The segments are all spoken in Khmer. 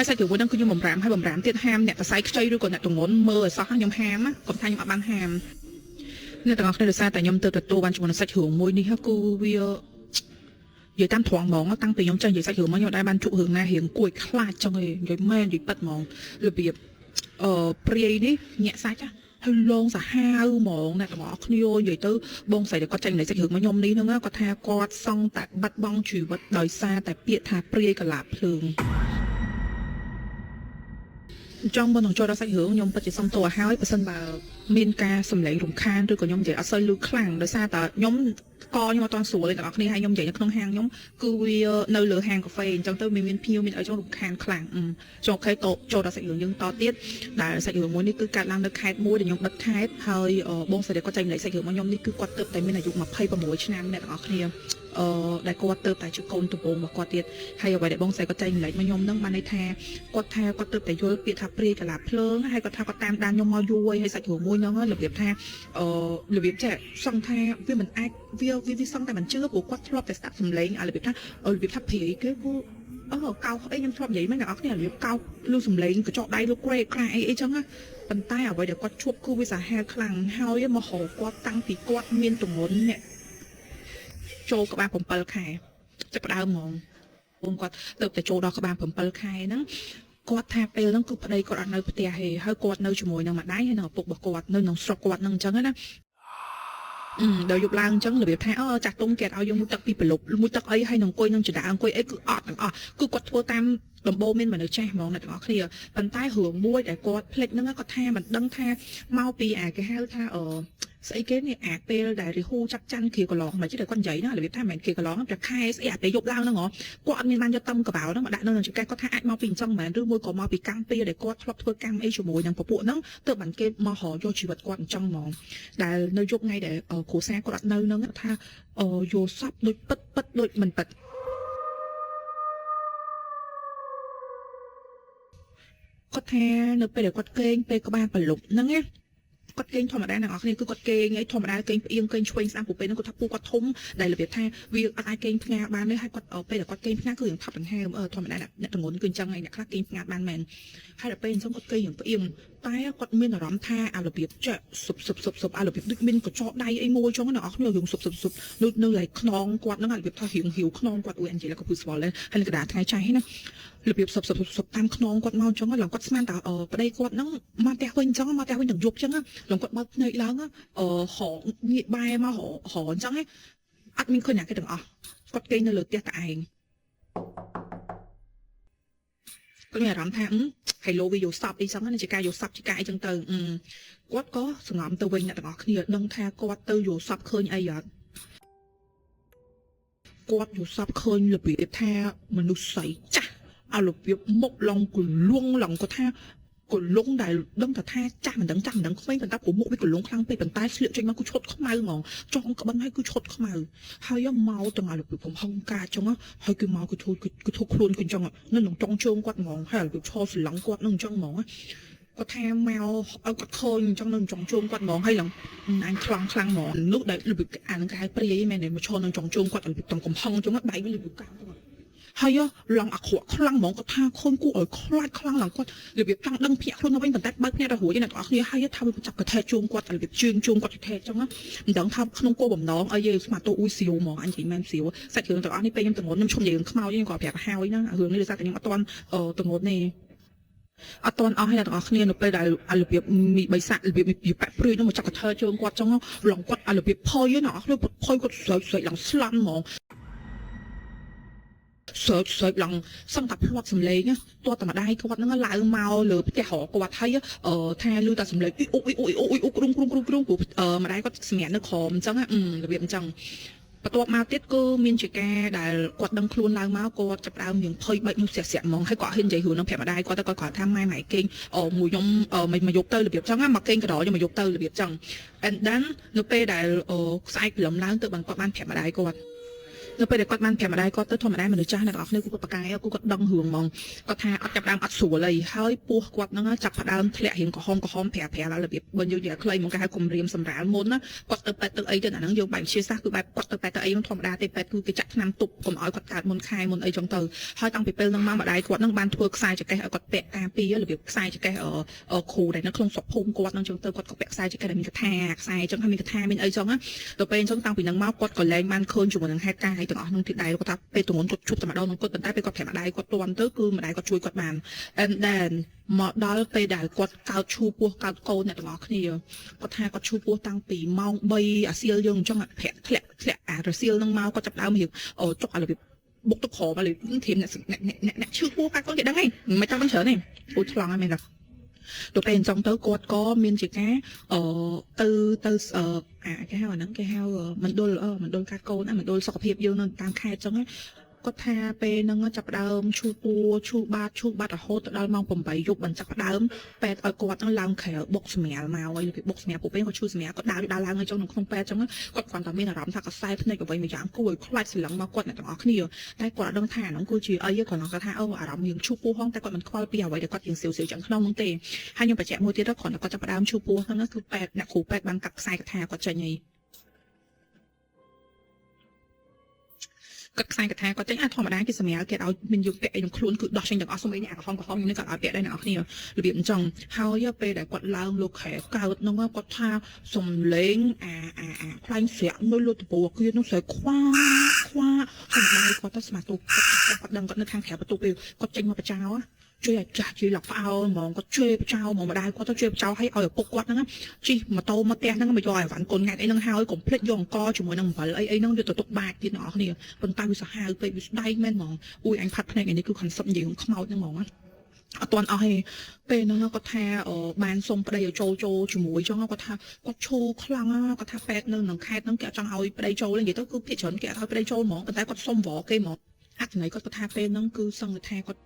ហើយសាច់រឿងមួយហ្នឹងគឺខ្ញុំបំរាមហើយបំរាមទៀតហាមអ្នកតសៃខ្ចីឬក៏អ្នកទងន់មើលឲ្យសោះខ្ញុំហាមកុំថាខ្ញុំអត់បានហាមអ្នកទាំងអស់គ្នាដោយសារតែខ្ញុំទៅទទួលបានជាមួយនឹងសាច់រឿងមួយនេះគឺវានិយាយតាមត្រង់ហ្មងតាំងពីខ្ញុំចេះនិយាយសាច់រឿងមកខ្ញុំដែរបានជួបរឿងណារៀងគួរឲ្យខ្លាចចឹងឯងនិយាយមែននិយាយប៉ិតហ្មងរបៀបព្រាយនេះញាក់សាច់ហើយលងសាហាវហ្មងអ្នកទាំងអស់គ្នានិយាយទៅបងស្រីដែលគាត់ចេញសាច់រឿងមកខ្ញុំនេះហ្នឹងគាត់ថាគាត់សង់តែបាត់បង់ជីវិតដោយសារតែពាក្យថាព្រាយកលាបភ្លើងចង់មុននឹងចូលដល់សាច់រឿងខ្ញុំពិតជាសុំទោសឲ្យហើយបើសិនបើមានការសម្លេងរំខានឬក៏ខ្ញុំនិយាយអត់សូវលឺខ្លាំងដោយសារតែខ្ញុំកខ្ញុំអត់ទាន់ស្រួលទេទាំងអស់គ្នាហើយខ្ញុំនិយាយនៅក្នុងហាងខ្ញុំគឺវានៅលើហាងកាហ្វេអញ្ចឹងទៅមានភ្ញៀវមានអីចឹងរំខានខ្លាំងចុះអូខេតចូលដល់សាច់រឿងយើងតទៀតដែលសាច់រឿងមួយនេះគឺកើតឡើងនៅខេត្តមួយដែលខ្ញុំបិទខេត្តហើយបងស្រីគាត់ចែកម្លែកសាច់រឿងមកខ្ញុំនេះគឺគាត់ទើបតែមានអាយុ26ឆ្នាំអ្នកទាំងអស់គ្នាដែលគាត់ទើបតែជាកូនដំបូងរបស់គាត់ទៀតហើយអ្វីដែលបងស្រីគាត់ចែកម្លែកមកខ្ញុំនឹងបានន័យថាគាត់ថាគាត់ទើបតែយល់ពាក្យថាព្រាយកលាភ្លើងហើយគាត់ថាគាត់តាមដានខ្ញុំមកយូរហើយសាច់រឿងមួយហ្នឹងរបៀបថារបៀបចេះសង្ឃថាវាមិនអាចវាវាសង្ឃតែមិនជឿព្រោះគាត់ធ្លាប់តែស្ដាប់សំឡេងរបៀបថារបៀបថាព្រាយគេគឺកោអីខ្ញុំធ្លាប់និយាយមែនអ្នកនរគ្នារបៀបកោលឺសំឡេងកញ្ចក់ដៃលឺក្រេក្រាអីអីចឹងណាប៉ុន្តែអ្វីដែលគាត់ជួបគឺវាសាហាវខ្លាំងហើយមកហៅគាត់តាំងពីគាត់មានទម្ងន់អ្នកចូលក្បាល7ខែចាប់ផ្ដើមហ្មងបងគាត់ទៅតែចូលដល់ក្បាល7ខែហ្នឹងគាត់ថាពេលហ្នឹងគឺប្តីគាត់អត់នៅផ្ទះទេហើយគាត់នៅជាមួយនឹងម្ដាយហើយនឹងឪពុករបស់គាត់នៅក្នុងស្រុកគាត់ហ្នឹងអញ្ចឹងណាដល់យប់ឡើងអញ្ចឹងរបៀបថាចាស់ទុំគេឲ្យយើងមួយទឹកពីប្រលប់មួយទឹកអីហើយនឹងអង្គុយនឹងចដាអង្គុយអីគឺអត់ទាំងអស់គឺគាត់ធ្វើតាមដំបូងមានមនុស្សចាស់ហ្មងអ្នកទាំងអស់គ្នាប៉ុន្តែរឿងមួយដែលគាត់ភ្លេចហ្នឹងគាត់ថាមិនដឹងថាមកពីអាគេហៅថាស្អីគេនេះអាពេលដែលរីហ៊ូចាប់ច័ន្ទគ្រាកន្លងមកជិះតែគាត់និយាយណារបៀបថាមិនមែនគ្រាកន្លងតែខែស្អីអាពេលយប់ឡើងហ្នឹងហ៎គាត់អត់មានបានយកតំកបោហ្នឹងមកដាក់នៅក្នុងចង្កេះគាត់ថាអាចមកពីអញ្ចឹងមែនឬមួយក៏មកពីកម្មពីដែលគាត់ធ្លាប់ធ្វើកម្មអីជាមួយនឹងពពួកហ្នឹងទើបបានគេមករកយកជីវិតគាត់អញ្ចឹងហ្មងដែលនៅយប់ថ្ងៃដែលគ្រួសារគាត់អត់នៅហ្នឹងថាយល់សពដូចពិតពិតដូចមិនពិតគាត់ថានៅពេលដែលគាត់គេងពេលក្បាលប្រលប់ហ្នឹងណាគាត់គេងធម្មតាអ្នកនរគ្នាគឺគាត់គេងអីធម្មតាគេងផ្អៀងគេងឆ្វេងស្ដាំព្រោះពេលហ្នឹងគាត់ថាពូគាត់ធំដែលរបៀបថាវាអត់អាចគេងផ្ងាបានទេហើយគាត់ពេលដែលគាត់គេងផ្ងាគឺរៀងថប់ដង្ហើមធម្មតាអ្នកទងន់គឺអញ្ចឹងហើយអ្នកខ្លះគេងផ្ងាបានមែនហើយដល់ពេលអញ្ចឹងគាត់គេងរៀងផ្អៀងតែគាត់មានអារម្មណ៍ថាអារបៀបចេះសុបសុបសុបសុបអារបៀបដូចមានកញ្ចក់ដៃអីមួយចឹងអ្នកនរគ្នារៀងសុបសុបសុបនៅឡៃខ្នងគាត់ហ្នឹងរបៀបថារៀងហ៊ីវខ្នងគាត់អ៊ុយអញ្ចឹងក៏គឺស្វល់ដែរហើយកដាថ្ងៃចៃណារបៀបសុបសុបសុបតាមខ្នងគាត់មកអញ្ចឹងឡើងគាត់ស្មានតែប្តីគាត់ហ្នឹងមកផ្ទះវិញអញ្ចឹងមកផ្ទះវិញទាំងយប់អញ្ចឹងឡើងគាត់បើកភ្នែកឡើងហងងាកបែរមកហអញ្ចឹងអត់មានឃើញអ្នកគេទាំងអស់គាត់គេងនៅលើផ្ទះតែឯងគាត់មានអារម្មណ៍ថាហៃឡូវាយល់សពអីចឹងណាជាការយល់សពជាការអីចឹងទៅគាត់ក៏សងំទៅវិញអ្នកទាំងអស់គ្នាដឹងថាគាត់ទៅយល់សពឃើញអីអត់គាត់យល់សពឃើញរបៀបថាមនុស្សស្រីចាស់អារបៀបមុខឡងកលួងឡងគាត់ថាកលងដែលដឹងតែថាចាស់មិនដឹងចាស់មិនដឹងក្មេងប៉ុន្តែព្រោះមុខវាកលងខ្លាំងពេកប៉ុន្តែស្លៀកចេញមកគឺឈុតខ្មៅហ្មងចង់ក្បិនហើយគឺឈុតខ្មៅហើយមកទាំងអារបៀបកំហឹងការចឹងហើយគឺមកគឺធ្វើគឺធ្វើខ្លួនគឺចឹងនៅក្នុងចុងជើងគាត់ហ្មងហើយរបៀបឈរស្រឡឹងគាត់នឹងចឹងហ្មងគាត់ថាមកឲ្យគាត់ឃើញអញ្ចឹងនៅចុងជើងគាត់ហ្មងហើយឡើងអញខ្លាំងខ្លាំងហ្មងនោះដែលរបៀបអានឹងគេហៅព្រាយមែនទេមកឈរនៅចុងជើងគាត់របៀបទាំងកំហឹងចឹងបែកវិញរបៀបកាំចឹងហើយឡើងអាក្រក់ខ្លាំងហ្មងគាត់ថាឃើញគួរឲ្យខ្លាចខ្លាំងឡើងគាត់របៀបចង់ដឹងភ្ញាក់ខ្លួនទៅវិញប៉ុន្តែបើកភ្ញាក់ទៅរួចអ្នកទាំងអស់គ្នាហើយថាវាចាប់កថេជើងគាត់របៀបជើងជើងគាត់កថេចឹងមិនដឹងថាក្នុងគោលបំណងអីយស្មាតទៅអ៊ុយសៀវហ្មងអញនិយាយមែនសៀវសាច់រឿងទាំងអស់នេះពេលខ្ញុំទងន់ខ្ញុំឈុំនិយាយរឿងខ្មោចខ្ញុំក៏ប្រាប់ហើយណារឿងនេះដោយសារតែខ្ញុំអត់ទាន់ទងន់ទេអត់ទាន់អស់ហើយអ្នកទាំងអស់គ្នានៅពេលដែលរបៀបមីបីសាក់របៀបមីប៉ាក់ព្រួយនោះមកចាប់កថើជើងគាត់ចឹងឡើងគាត់របៀបផុយណាអស់គ្នាផុយគាត់ស្រែកស្រែកឡើងស្លន់ហ្មងស្រែកស្រែកឡើងសឹងតែភ្លាត់សំឡេងទាត់តែម្ដាយគាត់ហ្នឹងឡើងមកលើផ្ទះរកគាត់ហើយថាលឺតែសំឡេងអ៊ីអ៊ុអ៊ីអ៊ុអ៊ីអ៊ុគ្រុងគ្រុងគ្រុងគ្រុងព្រោះម្ដាយគាត់សម្រាប់នៅក្រោមអញ្ចឹងរបៀបអញ្ចឹងបន្ទាប់មកទៀតគឺមានជាការដែលគាត់ដឹងខ្លួនឡើងមកគាត់ចាប់ដើមរៀងភ័យបែកនោះស្រាក់ស្រាក់ហ្មងហើយគាត់ហ៊ាននិយាយរឿងនឹងប្រាប់ម្ដាយគាត់ទៅគាត់គាត់ថាម៉ែម៉ែគេងមួយខ្ញុំមកយប់ទៅរបៀបចឹងមកគេងកដោខ្ញុំមកយប់ទៅរបៀបចឹង and then នៅពេលដែលស្អែកព្រលឹមឡើងទៅបានគាត់បានប្រាប់ម្ដាយគាត់ នៅពេលដែលគាត់បានប្រាប់ម្ដាយគាត់ទៅធម្មតាមនុស្សចាស់អ្នកទាំងអស់គ្នាគឺគាត់ប្រកែគឺគាត់ដឹងរឿងហ្មងគាត់ថាអត់ចាប់ដើមអត់ស្រួលអីហើយពោះគាត់ហ្នឹងចាប់ផ្ដើមធ្លាក់រៀងក្រហមក្រហមប្រាប្រាឡើងរបៀបបើយើងនិយាយខ្លីហ្មងគេហៅគំរាមសម្រាលមុនណាគាត់ទៅពេទ្យទៅអីទៅអាហ្នឹងយើងបែបវិទ្យាសាស្ត្រគឺបែបគាត់ទៅពេទ្យទៅអីហ្នឹងធម្មតាទេពេទ្យគឺគេចាក់ថ្នាំទប់កុំឲ្យគាត់កើតមុនខែមុនអីចឹងទៅហើយតាំងពីពេលហ្នឹងមកម្ដាយគាត់ហ្នឹងបានធ្វើខ្សែចង្កេះឲ្យគាត់ពាក់ការពាររបៀបខ្សែចង្កេះគ្រូដែលនៅក្នុងស្រុកភូមិគាត់ហ្នឹងចឹងទៅគាត់ក៏ពាក់ខ្សែចង្កេះដែលមានកថាខ្សែចឹងហើយមានកថាមានអីចឹងណាដល់ពេលអញ្ចឹងតាំងពីហ្នឹងមកគាត់ក៏លែងបានឃើញជាមួយនឹងហេតុការណ៍អីទាំងអស់ហ្នឹងទៀតដែរគាត់ថាពេលទម្ងន់គាត់ជួបតែម្ដងនឹងគាត់ប៉ុន្តែពេលគាត់ប្រាប់ម្ដាយគាត់ទាន់ទៅគឺម្ដាយគាត់ជួយគាត់បាន and then មកដល់ពេលដែលគាត់កើតឈឺពោះកើតកូនអ្នកទាំងអស់គ្នាគាត់ថាគាត់ឈឺពោះតាំងពីម៉ោង3អាសៀលយើងអញ្ចឹងប្រាក់ធ្លាក់ធ្លាក់អារសៀលហ្នឹងមកគាត់ចាប់ដើមរៀងចុកអារបៀបបុកទឹកក្រមអារបៀបធៀមអ្នកអ្នកអ្នកអ្នកឈឺពោះកើតកូនគេដឹងហីមិនចង់ដឹងច្រើនទេពូឆ្លងហើយមែនទេទៅពេលអញ្ចឹងទៅគាត់ក៏មានជាការអឺទៅទៅអឺអាគេហៅអាហ្នឹងគេហៅមណ្ឌលមណ្ឌលកាត់កូនមណ្ឌលសុខភាពយើងនៅតាមខេត្តអញ្ចឹងគាត់ថាពេលហ្នឹងចាប់ដើមឈឺពោះឈឺបាតឈឺបាត់រហូតទៅដល់ម៉ោង8យប់បានចាប់ដើមពេទ្យឲ្យគាត់ហ្នឹងឡើងក្រៅបុកសម្រាលមកហើយគេបុកសម្រាលពួកពេលគាត់ឈឺសម្រាលគាត់ដើរដើរឡើងហើយចុងក្នុងពេទ្យអញ្ចឹងគាត់គ្រាន់តែមានអារម្មណ៍ថាកសែភ្នែកអ្វីមួយយ៉ាងគួរឲ្យខ្លាចស្រឡឹងមកគាត់អ្នកទាំងអស់គ្នាតែគាត់អត់ដឹងថាហ្នឹងគឺជាអីទេគ្រាន់តែគាត់ថាអូអារម្មណ៍យើងឈឺពោះហងតែគាត់មិនខ្វល់ពីអ្វីដែលគាត់យើងសៀវសៀវចឹងក្នុងហ្នឹងទេហើយខ្ញុំបញ្ជាក់មួយទៀតគ្រាន់តែគាត់ចាប់ដើមឈឺពោះហ្នឹងគឺពេទ្យអ្នកគ្រូពេទ្យបានកាត់ខ្សែកថាគាត់ចេញហើយ គាត់ខ្សែកថាគាត់ចេញអាធម្មតាគេសម្រាប់គេឲ្យមានយកពាក់អីក្នុងខ្លួនគឺដោះចេញទាំងអស់សូម្បីនេះអាក្រហមក្រហមនេះគាត់ឲ្យពាក់ដែរអ្នកនរគ្នារបៀបអញ្ចឹងហើយពេលដែលគាត់ឡើងលោកខែកើតហ្នឹងគាត់ថាសំលេងអាអាអាខ្លែងស្រាក់នៅលើតពូគានោះស្រីខ្វាខ្វាហើយម្ដាយគាត់ទៅស្មាទូគាត់ដឹងគាត់នៅខាងក្រៅបន្ទប់ពេលគាត់ចេញមកបចោជួយឲ្យចាស់ជួយលក់ផ្អើលហ្មងគាត់ជួយបចោហ្មងម្ដាយគាត់ទៅជួយបចោឲ្យឲ្យឪពុកគាត់ហ្នឹងជិះម៉ូតូមកផ្ទះហ្នឹងមកយកឲ្យវ៉ាន់កូនងាត់អីហ្នឹងហើយកុំភ្លេចយកអង្គជាមួយនឹងអំបិលអីអីហ្នឹងយកទៅទុកបាតទៀតអ្នកនរគ្នាប៉ុន្តែវាសាហាវពេកវាស្ដែងមែនហ្មងអ៊ុយអញផាត់ភ្នែកនេះគឺ concept និយាយខ្មោចហ្នឹងហ្មងអត់ទាន់អស់ទេពេលហ្នឹងគាត់ថាបានសុំប្តីឲ្យចូលចូលជាមួយចឹងគាត់ថាគាត់ឈូខ្លាំងគាត់ថាពេទ្យនៅក្នុងខេត្តហ្នឹងគេអត់ចង់ឲ្យប្តីចូលទេនិយាយទៅគឺភាគច្រើនគេអត់ឲ្យប្តីចូលហ្មងប៉ុន្តែគាត់សុំវគេហ្មងអត្ថន័យគាត់គាត់ថាពេលហ្នឹងគឺសង្កថាគាត់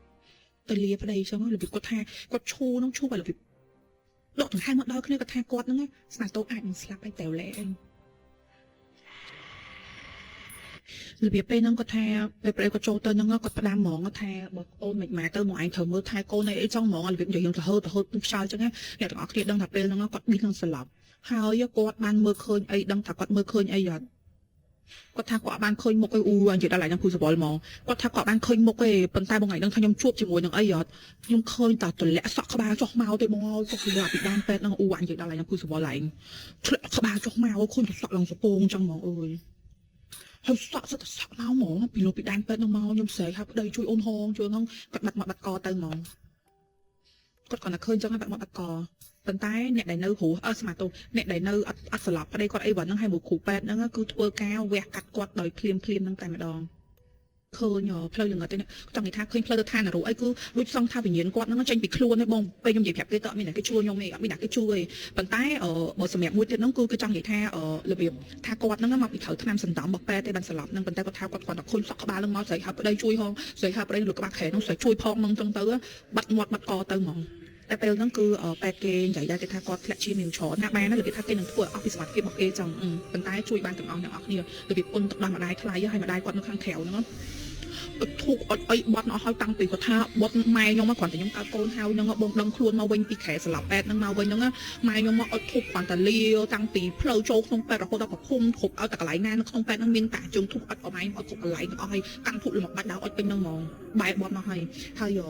ទៅលាប្តីចឹងរបៀបគាត់ថាគាត់ឈូហ្នឹងឈូបែបរបៀបដកដង្ហើមមកដល់គ្នាគាត់ថាគាត់ហ្នឹងស្នាតូអាចនឹងស្លាប់ហើយតែលែងរបៀបពេលហ្នឹងគាត់ថាពេលប្តីគាត់ចូលទៅហ្នឹងគាត់ផ្ដាំហ្មងគាត់ថាបើអូនមិនមកទៅមកឯងត្រូវមើលថែកូនអីអីចង់ហ្មងរបៀបនិយាយយើងទៅហឺទៅហឺខ្យល់ចឹងណាអ្នកទាំងអស់គ្នាដឹងថាពេលហ្នឹងគាត់ប៊ីនឹងស្លាប់ហើយគាត់បានមើលឃើញអីដឹងថាគាត់មើលឃើញអីអត់គាត់ថាគាត់បានឃើញមុខអីអូនិយាយដល់ឡៃហ្នឹងគូសវល់ហ្មងគាត់ថាគាត់បានឃើញមុខឯងប៉ុន្តែបងឯងដឹងថាខ្ញុំជួបជាមួយនឹងអីអត់ខ្ញុំឃើញតែទម្លាក់សក់ក្បាលចុះមកទេបងអើយគាត់ពីពីដានពេទ្យហ្នឹងអូនិយាយដល់ឡៃហ្នឹងគូសវល់ឡែងធ្លាក់ក្បាលចុះមកឃើញតែសក់ឡើងសពងចឹងហ្មងអើយហើយសក់សិតតែសក់មកហ្មងពីលោកពីដានពេទ្យហ្នឹងមកខ្ញុំស្រែកថាប្តីជួយអូនហងជួយហងគាត់បាត់មកបាត់កទៅហ្មងគាត់គាត់តែឃើញចឹងហើយបាត់មកបាត់កប៉ុន្តែអ្នកដែលនៅរស់អើស្មាតូអ្នកដែលនៅអត់អត់ស្លាប់ប្តីគាត់អីវ៉ាហ្នឹងហើយមួយគ្រូពេទ្យហ្នឹងគឺធ្វើការវះកាត់គាត់ដោយភ្លាមភ្លាមហ្នឹងតែម្ដងឃើញផ្លូវល្ងិតទេចង់និយាយថាឃើញផ្លូវទៅឋាននរកអីគឺដូចសង្ឃថាវិញ្ញាណគាត់ហ្នឹងចេញពីខ្លួនឯងបងពេលខ្ញុំនិយាយប្រាប់គេទៅអត់មានអ្នកគេជួយខ្ញុំទេអត់មានអ្នកគេជួយទេប៉ុន្តែបើសម្រាប់មួយទៀតហ្នឹងគឺគេចង់និយាយថារបៀបថាគាត់ហ្នឹងមកពីត្រូវថ្នាំសណ្ដំរបស់ពេទ្យទេបានស្លាប់ហ្នឹងប៉ុន្តែគាត់ថាគាត់គាត់តែឃើញសក់ក្បាលហ្នឹងមកស្រីហៅប្តីជួយហងស្រីហៅប្តីលើក្បាលខែហ្នឹងស្រីជួយផងហ្នឹងចឹងទៅបាត់មាត់បាត់កទៅហ្មងតែពេលហ្នឹងគឺពេទ្យគេនិយាយដែរគេថាគាត់ធ្លាក់ឈាមមានច្រើនណាស់បានណារបៀបថាគេនឹងធ្វើឲ្យអស់ពីសមត្ថភាពរបស់គេចឹងប៉ុន្តែជួយបានទាំងអស់អ្នកនរគ្នារបៀបគុណទឹកដោះម្ដាយថ្លៃហើយម្ដាយគាត់នៅខាងក្រៅហ្នឹងធូកអត់អីបត់អស់ហើយតាំងពីគាត់ថាបត់ម៉ែខ្ញុំមកគ្រាន់តែខ្ញុំកើតកូនហើយហ្នឹងបងដឹងខ្លួនមកវិញពីខែស្លាប់ពេទ្យហ្នឹងមកវិញហ្នឹងម៉ែខ្ញុំមកអត់ធូបគ្រាន់តែលាតាំងពីផ្លូវចូលក្នុងពេទ្យរហូតដល់ប្រភុំគ្រប់ឲ្យតែកន្លែងណានៅក្នុងពេទ្យហ្នឹងមានតាជើងធូបអត់អមឯងអត់គ្រប់កន្លែងទាំងអស់ហើយកាន់ធូបលមកបាច់ដៅអត់ពេញហ្នឹងហ្មងបែបត់មកហើយហើ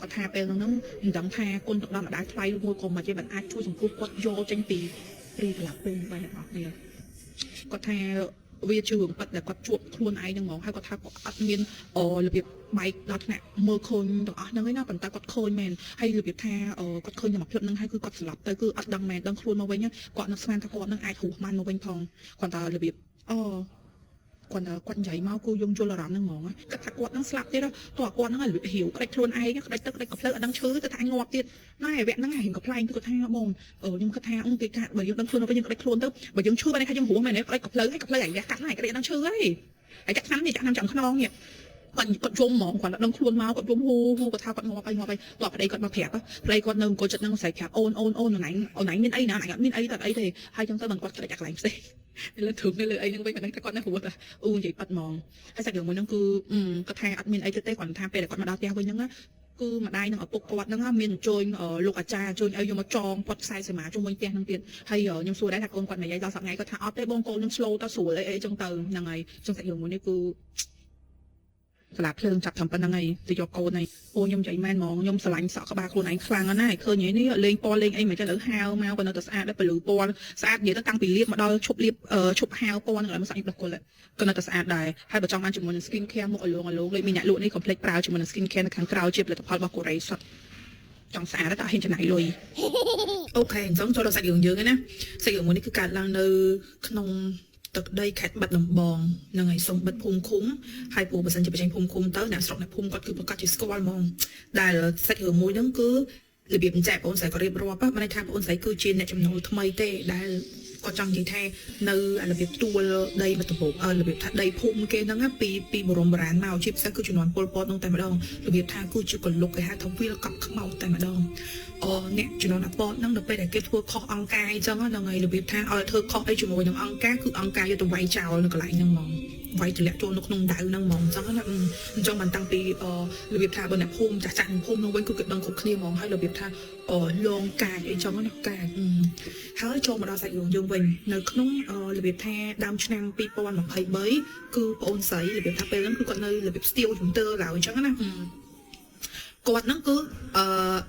យគាត់ថាពេលហ្នឹងមិនដឹងថាគុណទឹកដោះម្ដាយថ្លៃមួយក៏មិនទេបានអាចជួយសង្គ្រោះគាត់យកចេញពីព្រីកន្លះពេលបែបអ្នកនរគ្នាគាត់ថាវាជារឿងពិតដែលគាត់ជួបខ្លួនឯងហ្នឹងហ្មងហើយគាត់ថាគាត់អត់មានរបៀបបែកដល់ថ្នាក់មើលឃើញទាំងអស់ហ្នឹងឯណាប៉ុន្តែគាត់ឃើញមែនហើយរបៀបថាគាត់ឃើញតែមួយភ្លឹបហ្នឹងហើយគឺគាត់ស្លាប់ទៅគឺអត់ដឹងមែនដឹងខ្លួនមកវិញគាត់នឹងស្មានថាគាត់នឹងអាចរស់បានមកវិញផងគាត់តែរបៀបអូគាត់គាត់និយាយមកគឺយើងយល់អារម្មណ៍ហ្នឹងហ្មងគាត់ថាគាត់នឹងស្លាប់ទៀតតោះគាត់ហ្នឹងរបៀបរាវក្តាច់ខ្លួនឯងក្តាច់ទឹកក្តាច់កំភ្លើអត់ដឹងឈឺទៅថាងាប់ទៀតណែវគ្គហ្នឹងរៀងកំប្លែងគឺគាត់ថាបងខ្ញុំគិតថាគេថាបើយើងដឹងខ្លួនទៅវិញយើងក្តាច់ខ្លួនទៅបើយើងឈឺបានថាយើងរស់មែនទេក្តាច់កំភ្លើហើយកំភ្លើឯងវះកាត់ហ្នឹងឯងក្តាច់អត់ដឹងឈឺហើយឯងចាក់ឆ្នាំនេះចាក់ឆ្នាំចាំខ្នងនេះគាត់គាត់យំហ្មងគាត់ដឹងខ្លួនមកគាត់យំហ៊ូហ៊ូគាត់ថាគាត់ងាប់ហើយងាប់ហើយតោះប្តីគាត់មកប្រាប់ប្តីគាត់នៅអង្គុយចិត្តហ្នឹងស្រែកប្រាប់អូនអូនអូនអូនឯងអូនឯងមានអីណាអូនឯងអត់មានអីតែអីទេហើយចឹងទៅបានគាត់ក្តាច់អាកន្លែងផ្សេង នៅលើទ្រូងនៅលើអីហ្នឹងវិញមិនដឹងថាគាត់នៅរស់តាអូនិយាយប៉ាត់ហ្មងហើយសាច់រឿងមួយហ្នឹងគឺគាត់ថាអត់មានអីទេគ្រាន់តែថាពេលដែលគាត់មកដល់ផ្ទះវិញហ្នឹងគឺម្ដាយនឹងឪពុកគាត់ហ្នឹងមានអញ្ជើញលោកអាចារ្យអញ្ជើញឲ្យយកមកចងគាត់ខ្សែសមាជុំវិញផ្ទះហ្នឹងទៀតហើយខ្ញុំសួរដែរថាកូនគាត់មិនយាយដល់សប្តាហ៍ថ្ងៃគាត់ថាអត់ទេបងកូនខ្ញុំ slow ទៅស្រួលអីអីចឹងទៅហ្នឹងហើយចឹងសាច់រឿងមួយនេះគឺ សាលាភ្លើងចាប់ធ្វើប៉ុណ្្នឹងហើយទៅយកកូនហើយអូខ្ញុំនិយាយមែនហ្មងខ្ញុំស្រឡាញ់សក់ក្បាលខ្លួនឯងខ្លាំងណាស់ឃើញនេះលេងពណ៌លេងអីមិនចឹងទៅហាវមកក៏នៅតែស្អាតដែរពលឺពណ៌ស្អាតនិយាយទៅតាំងពីលាបមកដល់ឈប់លាបឈប់ហាវពណ៌ហ្នឹងឲ្យមកសក់ខ្ញុំដោះគល់ក៏នៅតែស្អាតដែរហើយបើចង់បានជាមួយនឹង skin care មុខឲ្យលងឲ្យលងដូចមានអ្នកលក់នេះកុំភ្លេចប្រើជាមួយនឹង skin care នៅខាងក្រៅជាផលិតផលរបស់កូរ៉េសុទ្ធចង់ស្អាតតែអត់ហ៊ានចំណាយលុយ OK អញ្ចឹងចូលដល់សាច់រឿងយើងឯណាសាច់រឿងមួយនេះគឺកើតឡើងនៅក្នុងទឹកដីខេត្តបាត់ដំបងហ្នឹងហើយសុំបិទភូមិឃុំហើយព្រោះបើសិនជាបញ្ចេញភូមិឃុំទៅអ្នកស្រុកអ្នកភូមិគាត់គឺប្រកាសជាស្គាល់ហ្មងដែលសាច់រឿងមួយហ្នឹងគឺរបៀបអញ្ចឹងបងស្រីក៏រៀបរាប់បានន័យថាបងស្រីគឺជាអ្នកចំណូលថ្មីទេដែលគាត់ចង់និយាយថានៅរបៀបទួលដីបាត់ដំបងរបៀបថាដីភូមិគេហ្នឹងពីបរមបុរាណមកជាពិសេសគឺជំនាន់ប៉ុលពតហ្នឹងតែម្ដងរបៀបថាគឺជាកលុកគេហៅថាវាលកប់ខ្មោចតែម្ដង អអ្នកជំនាន់អពតហ្នឹងដល់ពេលដែលគេធ្វើខុសអង្គការអញ្ចឹងហ្នឹងហើយរបៀបថាឲ្យធ្វើខុសអីជាមួយនឹងអង្គការគឺអង្គការយកទៅវាយចោលនៅកន្លែងហ្នឹងហ្មងវាយទម្លាក់ចូលនៅក្នុងដៅហ្នឹងហ្មងអញ្ចឹងណាអញ្ចឹងបានតាំងពីរបៀបថាបើអ្នកភូមិចាស់ចាស់ភូមិហ្នឹងវិញគឺគេដឹងគ្រប់គ្នាហ្មងហើយរបៀបថាលងកាចអីចឹងណាកាចហើយចូលមកដល់សាច់រឿងយើងវិញនៅក្នុងរបៀបថាដើមឆ្នាំ2023គឺប្អូនស្រីរបៀបថាពេលហ្នឹងគឺគាត់នៅរបៀបស្ទាវជំទើឡើយអញ្ចឹងណាគាត់ហ្នឹងគឺអឺ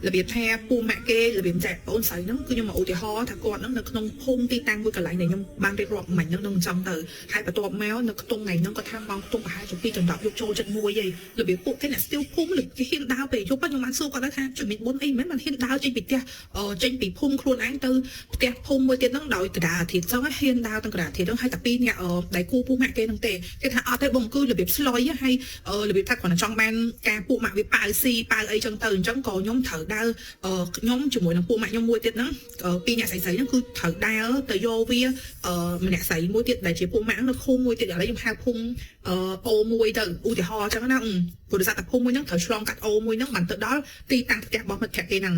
របៀបថាពូម៉ាក់គេរបៀបចែកបងស្រីហ្នឹងគឺខ្ញុំមកឧទាហរណ៍ថាគាត់ហ្នឹងនៅក្នុងភូមិទីតាំងមួយកន្លែងដែលខ្ញុំបានរៀបរាប់មិញហ្នឹងនឹងអញ្ចឹងទៅហើយបន្ទាប់មកនៅខ្ទង់ថ្ងៃហ្នឹងគាត់ថាម៉ោងខ្ទង់ប្រហែលជា2ដល់10យប់ចូលចិត្តមួយឯងរបៀបពួកគេអ្នកស្ទាវភូមិឬគេហ៊ានដើរពេលយប់ខ្ញុំបានសួរគាត់ថាជំនាញបុណ្យអីមិនបានហ៊ានដើរចេញពីផ្ទះចេញពីភូមិខ្លួនឯងទៅផ្ទះភូមិមួយទៀតហ្នឹងដោយកដាអាធិធអញ្ចឹងហ៊ានដើរទាំងកដាអាធិធហ្នឹងហើយតែពីរអ្នកដៃគូពូម៉ាក់គេហ្នឹងទេគេថាអត់ទេបងគឺរបៀបស្លុយហើយរបៀបថាគ្រាន់តែចង់បានការពួកម៉ាក់វាប៉ាវស៊ីប៉ាវអីចឹងទៅអញ្ចឹងក៏ខ្ញុំត្រូវដើរខ្ញុំជាមួយនឹងពួកម៉ាក់ខ្ញុំមួយទៀតហ្នឹងពីរអ្នកស្រីស្រីហ្នឹងគឺត្រូវដើរទៅយកវាម្នាក់ស្រីមួយទៀតដែលជាពួកម៉ាក់នៅឃុំមួយទៀតឥឡូវខ្ញុំហៅភូមិអូមួយទៅឧទាហរណ៍អញ្ចឹងណាព្រោះដោយសារតែភូមិមួយហ្នឹងត្រូវឆ្លងកាត់អូមួយហ្នឹងបានទៅដល់ទីតាំងផ្ទះរបស់មិត្តភក្តិគេហ្នឹ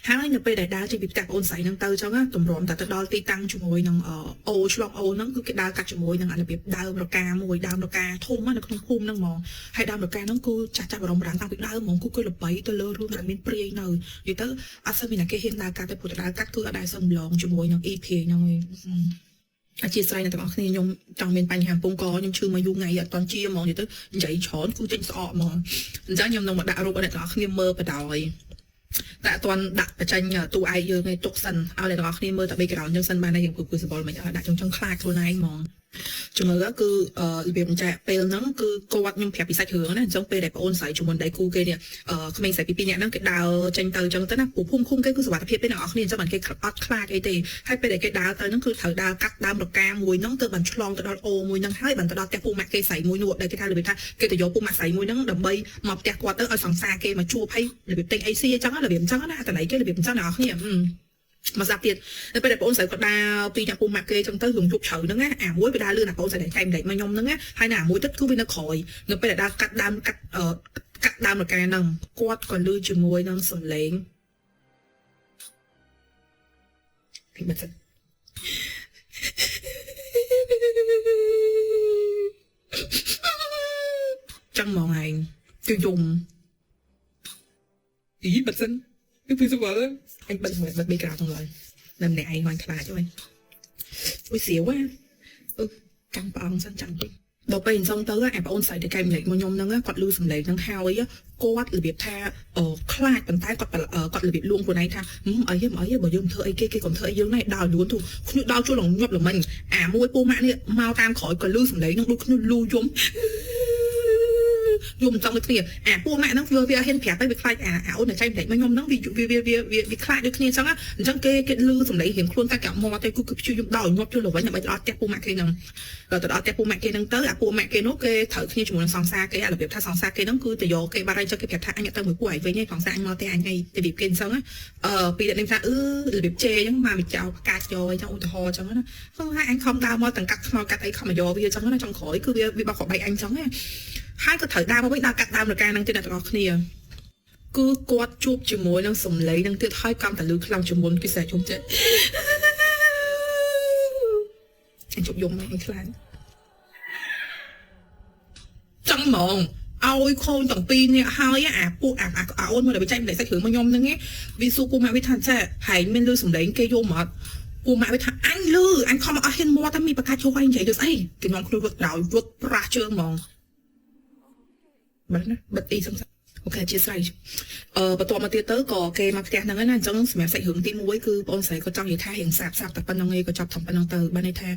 ងហើយនៅពេលដែលដើរចេញពីផ្ទះបងអូនស្រីហ្នឹងទៅអញ្ចឹងតម្រាំតែទៅដល់ទីតាំងជាមួយនឹងអូឆ្លងអូហ្នឹងគឺគេដើរកាត់ជាមួយនឹងរបៀបដើមរកាមួយដើមរកាធំនៅក្នុងភូមិហ្នឹងហ្មងហើយដើមរកាហ្នឹងគឺចាស់ចាស់បរមរានតាំងពីដើមហ្មងគឺគេល្បីទៅលើរឿងដែលមានព្រាយនៅនិយាយទៅអត់សូវមានអ្នកគេហ៊ានដើរកាត់ទេព្រោះតែដើរកាត់គឺអត់ដែលសូវម្លងជាមួយនឹង EP ហ្នឹងឯងអធិស្ឋានអ្នកទាំងអស់គ្នាខ្ញុំចង់មានបញ្ហាពងកខ្ញុំឈឺមកយូរថ្ងៃអត់តន់ជាហ្មងនិយាយទៅនិយាយច្រើនគឺចេញស្អកហ្មងអញ្ចឹងខ្ញុំនឹងមកដាក់រូបឲ្យអ្នកទាំងអស់គ្នាមើលបដ ாய் តែអត់ទាន់ដាក់បញ្ចេញតួឯកយើងឯងទុកសិនឲ្យអ្នកទាំងអស់គ្នាមើលតែ background យើងសិនបានហើយយើងគឺសបល់មិនឲ្យដាក់ចង់ចង់ខ្លាចខ្លួនឯងហ្មងជំនឿគឺរបៀបចែកពេលហ្នឹងគឺគាត់ខ្ញុំប្រាប់ពីសាច់រឿងណាអញ្ចឹងពេលដែលប្អូនស្រីជាមួយដៃគូគេនេះក្មេងស្រីពីរនាក់ហ្នឹងគេដើរចេញទៅអញ្ចឹងទៅណាពូភូមិឃុំគេគឺសុវត្ថិភាពទេអ្នកនរគ្នាអញ្ចឹងបានគេអត់ខ្លាចអីទេហើយពេលដែលគេដើរទៅហ្នឹងគឺត្រូវដើរកាត់ដើមរកាមួយហ្នឹងទៅបានឆ្លងទៅដល់អូមួយហ្នឹងហើយបានទៅដល់ផ្ទះពូម៉ាក់គេស្រីមួយនោះដែលគេថារបៀបថាគេទៅយកពូម៉ាក់ស្រីមួយហ្នឹងដើម្បីមកផ្ទះគាត់ទៅឲ្យសង្សារគេមកជួបហើយរបៀបទិញអីស៊ីអញ្ចឹងរបៀបអញ្ចឹងណាតន័យគេរបៀបអញ្ចឹងអ្នកនរគ្នាមកស្ដាប់ទៀតនៅពេលដែលបងស្រីគាត់ដើរពីអ្នកពូម៉ាក់គេចឹងទៅរឿងជប់ជ្រៅហ្នឹងណាអាមួយវាដើរលឿនអាបងស្រីដែលចែកម្លែកមកខ្ញុំហ្នឹងណាហើយណាអាមួយទៀតគឺវានៅក្រោយនៅពេលដែលដើរកាត់ដើមកាត់កាត់ដើមរកាហ្នឹងគាត់ក៏លឺជាមួយនឹងសំឡេងពីបាត់សិនចឹងហ្មងឯងគឺយំអីបាត់សិនគឺពីសុវល់អញបិទបិទបេក្រៅទាំងឡើយនៅម្នាក់ឯងគាត់ខ្លាចហ្នឹងអុយសៀវហ៎អឺចាំព្រះអង្គសិនចាំតិចដល់ពេលអញ្ចឹងទៅអាប្អូនស្រីដែលកែម្លែកមកខ្ញុំហ្នឹងគាត់លឺសំឡេងហ្នឹងហើយគាត់របៀបថាខ្លាចប៉ុន្តែគាត់គាត់របៀបលួងខ្លួនឯងថាអីហ៎អីហ៎បើយើងធ្វើអីគេគេកុំធ្វើអីយើងណែដើរលួនទូខ្ញុំដើរជួលងញាប់ល្មិញអាមួយពូម៉ាក់នេះមកតាមក្រោយក៏លឺសំឡេងហ្នឹងដូចខ្ញុំលូយំយំចង់ដូចគ្នាអាពួកម៉ាក់ហ្នឹងវាហ៊ានប្រាប់ទៅវាខ្លាចអាអូនតែចែកម្លែកមកខ្ញុំហ្នឹងវាវាវាវាវាខ្លាចដូចគ្នាអញ្ចឹងអញ្ចឹងគេគេលឺសំឡេងរៀងខ្លួនតែកាក់មាត់ទេគឺគឺព្យាយាមដល់ញាប់ជួលវិញដើម្បីទៅដល់ផ្ទះពួកម៉ាក់គេហ្នឹងដល់ទៅដល់ផ្ទះពួកម៉ាក់គេហ្នឹងទៅអាពួកម៉ាក់គេនោះគេត្រូវគ្នាជាមួយនឹងសង្សារគេអារបៀបថាសង្សារគេហ្នឹងគឺទៅយកគេបាត់ហើយចុះគេប្រាប់ថាអញទៅមួយពួកឯងវិញឯងសង្សារអញមកទេអញអីរបៀបគេអញ្ចឹងពីអ្នកនេះថាអឺរបៀបជេអញ្ចឹងមកមកចោលកាច់យកអញ្ចឹងឧទាហរណ៍អញ្ចឹងណាហើយអញខំដើរមកទាំងកាត់ខ្មោចកាត់អីខំមកយកវាអញ្ចឹងណាចុងក្រោយគឺវាវាបោកក្បែកអញអញ្ចឹងណាហើយក៏ត្រូវដើរមកវិញដើរកាត់ដើមរកានឹងទៀតអ្នកទាំងអស់គ្នាគឺគាត់ជួបជាមួយនឹងសំឡេងនឹងទៀតហើយកាន់តែលឺខ្លាំងជាងមុនគេស្រែកជុំចិត្ត ជប់យំឯងខ្លាំងចង់ហ្មងឲ្យខូនទាំងពីរនេះហើយអាពួកអាអាអូនមកដែលវាចែកម្លែកសាច់រឿងមកខ្ញុំហ្នឹងវាសួរពូម៉ាក់វាថាចាហែងមានលឺសំឡេងគេយំអត់ពូម៉ាក់វាថាអញលឺអញខំអត់ហ៊ានមាត់តែមានបកាជោឯងនិយាយទៅស្អីគេនាំខ្លួនរត់ដោយរត់ប្រាស់ជើងហ្មងបាត់ណាបិទអ៊ីសំ OK អធិស្ឋានបន្ទាប់មកទៀតទៅក៏គេមកផ្ទះហ្នឹងណាអញ្ចឹងសម្រាប់សាច់រឿងទី1គឺបងស្រីក៏ចង់និយាយថារៀងសាបសាបតែប៉ុណ្្នឹងឯងក៏ចាប់ថំប៉ុណ្្នឹងទៅបានន័យថា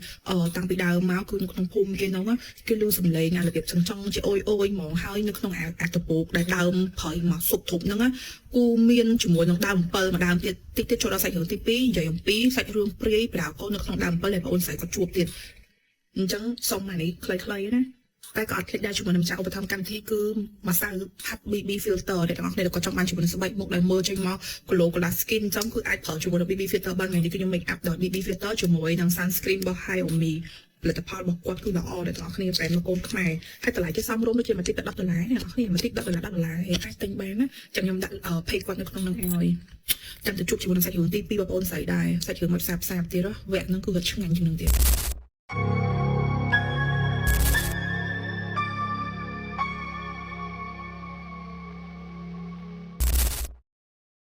តាំងពីដើមមកគឺនៅក្នុងភូមិគេហ្នឹងគេលឺសំឡេងអារបៀបចង់ចង់ជាអុយអុយហ្មងហើយនៅក្នុងអាអាតពូកដែលដើមព្រៃមកសុបធប់ហ្នឹងគូមានជាមួយនឹងដើមអំពិលមួយដើមទៀតតិចទៀតចូលដល់សាច់រឿងទី2និយាយអំពីសាច់រឿងព្រាយប្រាកូននៅក្នុងដើមអំពិលដែលបងស្រីក៏ជួបទៀតអញ្ចឹងសុំអានេះខ្លីៗណាតែក៏អត់ភ្លេចដែរជាមួយនឹងម្ចាស់ឧបត្ថម្ភកម្មវិធីគឺម្សៅហាត់ BB filter ដែលទាំងអស់គ្នាក៏ចង់បានជាមួយនឹងស្បែកមុខដែលមើលចេញមក glow glass skin អញ្ចឹងគឺអាចប្រើជាមួយនឹង BB filter បានថ្ងៃនេះគឺខ្ញុំ make up ដោយ BB filter ជាមួយនឹង sunscreen របស់ Xiaomi ផលិតផលរបស់គាត់គឺល្អដល់ទាំងអស់គ្នាប្រែមកកូនខ្មែរហើយតម្លៃគេសមរម្យដូចជាមួយតិចតែ10ដុល្លារអ្នកនរគ្នាមួយតិច10ដុល្លារ10ដុល្លារហើយអាចទិញបានណាចាំខ្ញុំដាក់ page គាត់នៅក្នុងនឹងឲ្យចាំទៅជួបជាមួយនឹងសាច់រឿងទី2បងប្អូនស្រីដែរសាច់រឿងមកផ្សាផ្សាទៀតវគ្គហ្នឹងគឺគាត់ឆ្ងាញ់ជាងនឹងទៀត។